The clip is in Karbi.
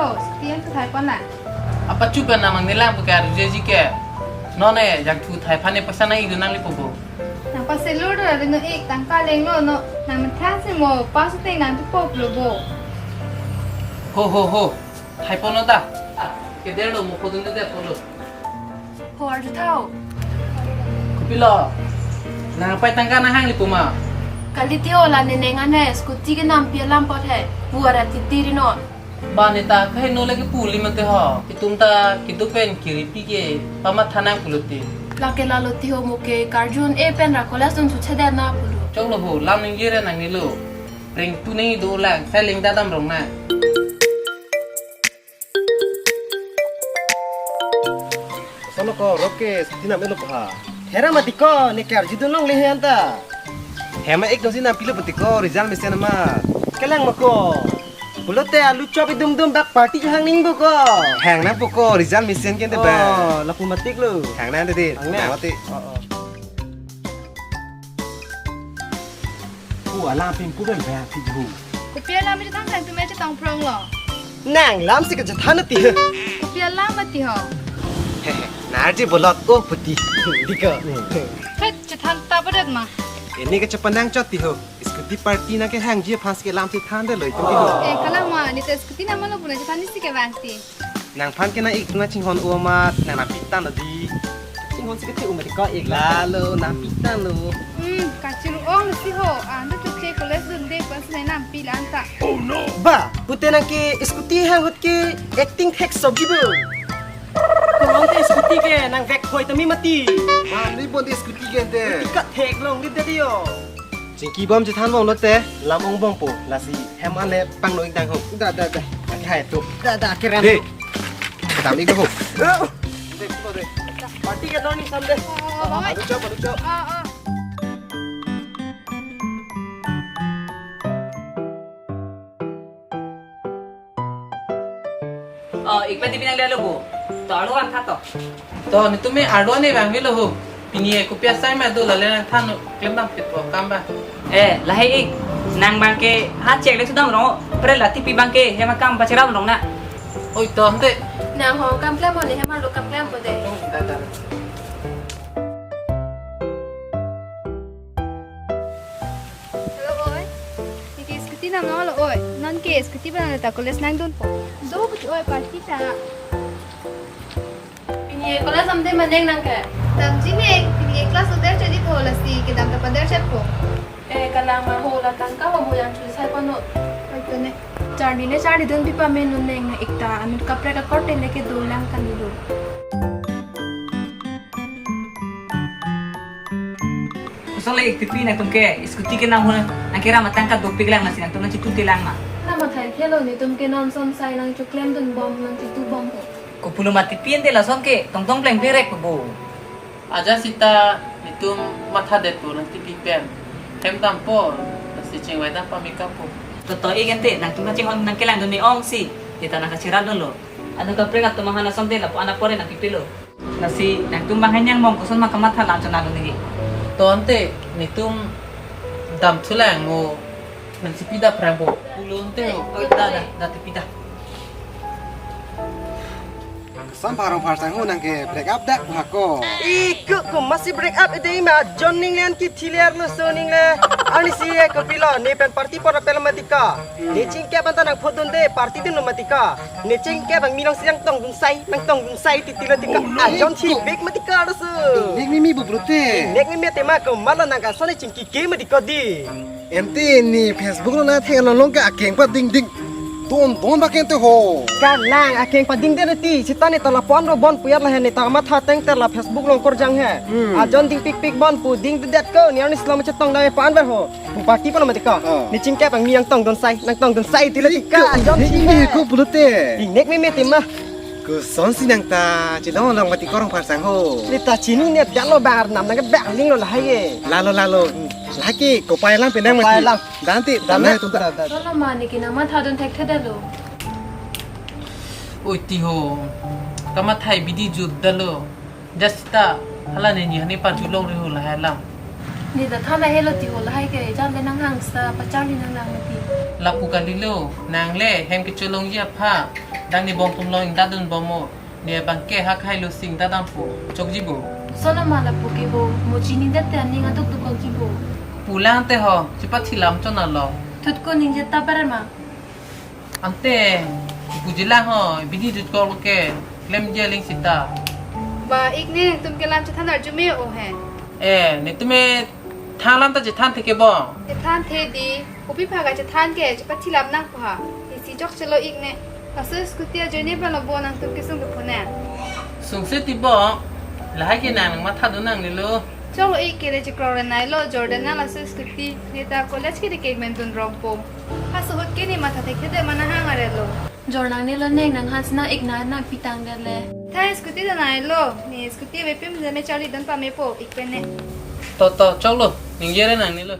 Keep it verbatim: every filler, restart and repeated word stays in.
Oh, scooty an tu thai pon na. Apa chupa na mang nilang buka rujeji ke. None, jangthu thai phan ne paisa nang-ikdun nanglipo bo. Nang paselur do rino ik tangka lenglo no. Nang methang si mo, pasu teng nang tu pop lo bo. Ho, ho, ho. Thai pon no ta. Keder lo mo phodun de polo. Ho arjuthau. Kopilo. Nang pai tangka nang hang li puma. Kali ti ho la ne neng ane scooty ke nampi alam pot he. Buara titi rino. Ba ne ta kaheno lagi puli mate ho. Itum ta kitu pen kiripi ke pamatha nang pulote. Lake lalo ti ho mo ke karjun e pen ra college dun suchada na pulo. Choklo ho, lam ningje re nangnelo. Reng tu neng do lang, sai leng dadam rong na. Sono ko roke scooty nam elo pha. Hera mati ko ne karjudun longle he anta. Hema ek dosi nam pilo pati ko result mesen ma. Kelang ma ko. Pulote alu chop idum dum bak party hang ningbo ko. Hang nangpo ko result mesen ke ante ba. Oh, lapu matik lo. Hang nang ante di. Hang nang. Nang mati. Oh, oh. Ku alam pin ku ben ben ti hu. Kopi alam chethan sang tu me chetong prong lo. Nang lam si kachethan ti. Kopi alam mati ho. Hehe, narji bolot oh putih. Dika. Phet chethan ta padat ma. Ini kachepanang chot ti ho. Scooty party nang kehangji aphan si ke lam chethan de lo itu ti ho. Eh, kalang ma, ne ta scooty nam lo puna chethan si ke bang ti. Nangphan ke nang-ik tu nang chinghon u amat, nang nampik tanglo di. Chinghon si kethe u mati ko ik. Lalo, nampik tanglo. Hmm, kachuru-ong lo si ho, ando tu che college dunde pas ne nampi la anta. Ba, pute nang ke scooty hang ahut ke acting thek sobji bo. Kolong te scooty ke nang vek hoi tami mati. Ba, ni bon de scooty ke ante. Ka thek longle de yo. Chingki bom chethan bom lote, lam ong bom po, lasi hem ale pangno ik dang ho. Da, da, da. Akhai tu. Da, da, keren. Dei. Dam ik ho. Dei, dei. Party ke noni sam dei. Oh, oh, oh. Alu chop, alu chop. Oh, oh. Oh, ik pati pinang lalo bo. To, arlo vangtha to. To, netum me arlo ne vangvelo ho. Pini e kopi asai ma do lale nangthan klem dam pit po kam ba. Eh, lahai ik. Nang bang ke ha chek le sudam rong. Pre la tipi bang ke hem akam pacherap rong na. Oi, to ante. Nang ho kam klem ho ne hem arlo kam klem po de. Da, da. Hello, oi. Ne ke scooty nam nanglo, oi. Non ke scooty ba nang ta college nangdunpo. Do kuch oi party ta. Pini college amde maneng nang ke. Damji ne, pini class lo der chedi tho lasi kedam ta pader chetpo. Eh, kalang ma ho la tangka ho mo yang chuli sai pano. Oi to ne. Charli le charlidun pipa me non neng nang ik ta anut kaprek akorte le kedo lang kalido. Kosonle ik tipi nangtum ke, scooty ke nam ho, nang ke ram atangka dopik lang lasi nangtum nangchitu ti lang ma. Nang mathai khelo netum ke non son sai nangchoklemdun bom nangchitu bom ho. Kopulo ma tipi ante lason ke, tongtong pleng pleng rek bo. Aja sita netum matha det po nang tipi pen. Hem dampo, lasi chingvai dam pamika po. Toto ik ante, nangtum nangchinghon nangkelangdun me-ong si, ne ta nangkacherapdunlo. Anut kaprek atum ahan asonte lapu-an apor nangpipilo. Lasi nangtum bang hanyang mong koson ma kamatha lam chonalo neli. To ante netum damthulang o nangchipi daphrang bo. Pulo ante o. Oi, da, da, da tipi da. Sam parong parsang ho nang ke break up dak ma ko. Iko ko masi break up ide ma John ning len ki thiler lo so ning le. Ani si e kopilo ne pen party por apel mati ka. Ne chingkep anta nang phodun de party dun lo mati ka. Ne chingkep bang mi nang si nangtongdun sai, nangtongdun sai titi lo ti ka. Oh, no. Ajon si bek mati ka ro su. Nek mimi bu brute. Nek mimi te ma ko malo nang ka sone chingki ke mati ko di. Ante ne Facebook lo na thek along long ke akeng padingding. Don don ba kente ho. Kalang akeng padingding ti sita ne ta la pon ro bon puyat la he ne ta matha teng ter la Facebook long korjang he. Hmm. Ajon dingpikpik bon pu dingdedet ko ne ani slam chetong dai pan ber ho. Pu party pon mati ka. Oh. Ne chingkep bang mi nangtongdun sai, nangtongdun sai ti lo ti ka. Iko, ajon ne si ini he ko pulote. Di nek meme ti ma. Koson si nang ta chilong long mati korong parsang ho. Ne ta chini ne dalo bar nam nang bar ling lo lahai ye. Lalo, lalo. Lake kopai lam penang mati. Kopai lam. Dante, dante, dante tum ta. Da, da. Lalo ma ne ke nang mathadun thekthe dalo. Oi ti ho. Kamathai bidi jut dalo. Jasta, hala ne ni hani parjulong ri ho lahai lam. Ne ta thana helo ti ho lahai ke, jan le nang hangsa, pacharli nang lang mati. Lapu kalilo, nang le hem kecholongji aphan, dang ne bong atum along ingdadun bomnon, ne abangke hakhai lo si ingdadampo, chokji bo. Sono ma lapu ke ho, mo chini det te aning aduk dukok ji bo. Pulang te ho, chepathilam chonalo. Thut ko ningje ta pare ma. Ante, pujilang ho, bidi jutkok lo ke, klemji aling sita. Ba, ik ne, tum ke lam chethan arjume o he. Eh, netum me than lam ta chethan the ke bo. Chethan the di, kopi phaga chethan ke, chepathilam nangpo ha. Isi chokchelo ik ne. Laso scooty ajoine ba lo bo nangtum kesung kepu ne. Sungse ti bo, lahai ke nang mathadun nangnelo. Choklo ik ke le chekroi re nailo, jor det nang laso scooty. Ne ta college ke de kekmen dun rongpo. Halaso ahut ke ne matha thekthe det ma nang hang arelo. Jor nangnelo neng, nang hans nang ik na nang pitang det le. Tha scooty ta nailo, ne scooty avepin je me charli dun pamepo, ik pen ne. To to, choklo, ningje re nangnelo.